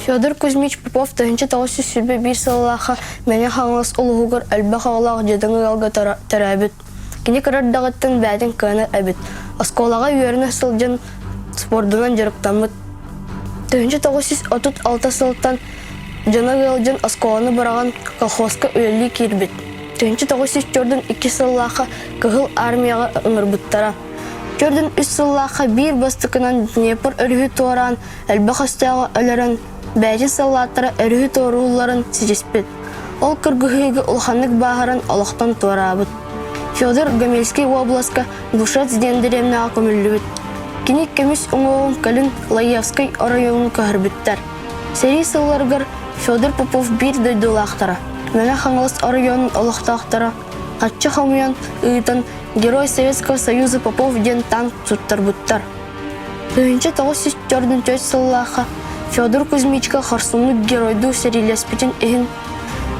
Федор Кузьмич Попов 1921 сыллаахха Мэҥэ Хаҥалас улууһугар элбэх оҕолоох дьадаҥы ыалга төрөөбүт. Кини кыра эрдэҕиттэн бэйэтин кыанар эбит. Оскуолаҕа үөрэнэ сылдьан спордунан дьарыктаммыт. 1936 сылтан дьоно ыалдьан оскуоланы быраҕан колхозка үлэлии киирбит. 1942 сыллаахха Кыһыл Армияҕа ыҥырбыттара. 43 сыллаахха биир бастакынан Днепр өрүһү туораан элбэх өстөөҕү өлөрөн, бэйэтин саллааттара өрүһү туоруулларын ситиспит. Ол кыргыһыыга улаханнык бааһыран олохтон туораабыт. Федор Гомельский уобаласка Глушец диэн дэриэбинэҕэ көмүллүбүт. Кини көмүс уҥуоҕун кэлин Лаевскай оройуонун көһөрбүттэр. Сэрии сылларыгар Федор Попов биир дойдулаахтара, Мэҥэ Хаҥалас оройуонун олохтоохторо харчы хомуйан ыытан Герой Советского Союза Попов диэн танк туттарбыттар. 1944 сыллаахха Федор Кузьмичка хорсуннук геройдуу сэриилэспитин иһин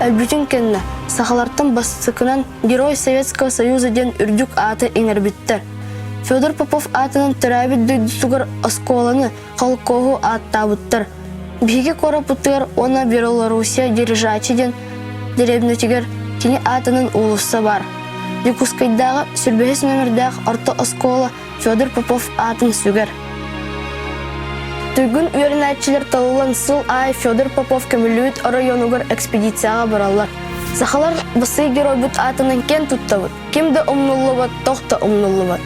өлбүтүн кэннэ сахалартан бастакынан Герой Советского Союза диэн үрдүк ааты иҥэрбиттэр. Федор Попов аатынан төрөөбүт дойдутугар оскуоланы, холкуоһу ааттаабыттар. Биһиги куораппытыгар уонна Белоруссия Дирижачи диэн дэриэбинэтигэр кини аатынан уулусса баар. Дьокуускайдааҕы 25 номердаах орто оскуола Федор Попов аатын сүгэр. Туйгун үөрэнээччилэр талыллан сыл аайы Федор Попов көмүллүбүт оройуонугар экспедицияҕа бараллар. Сахалар бассай геройбут аатынан киэн туттабыт. Ким да умнуллубат, тох да умнуллубат.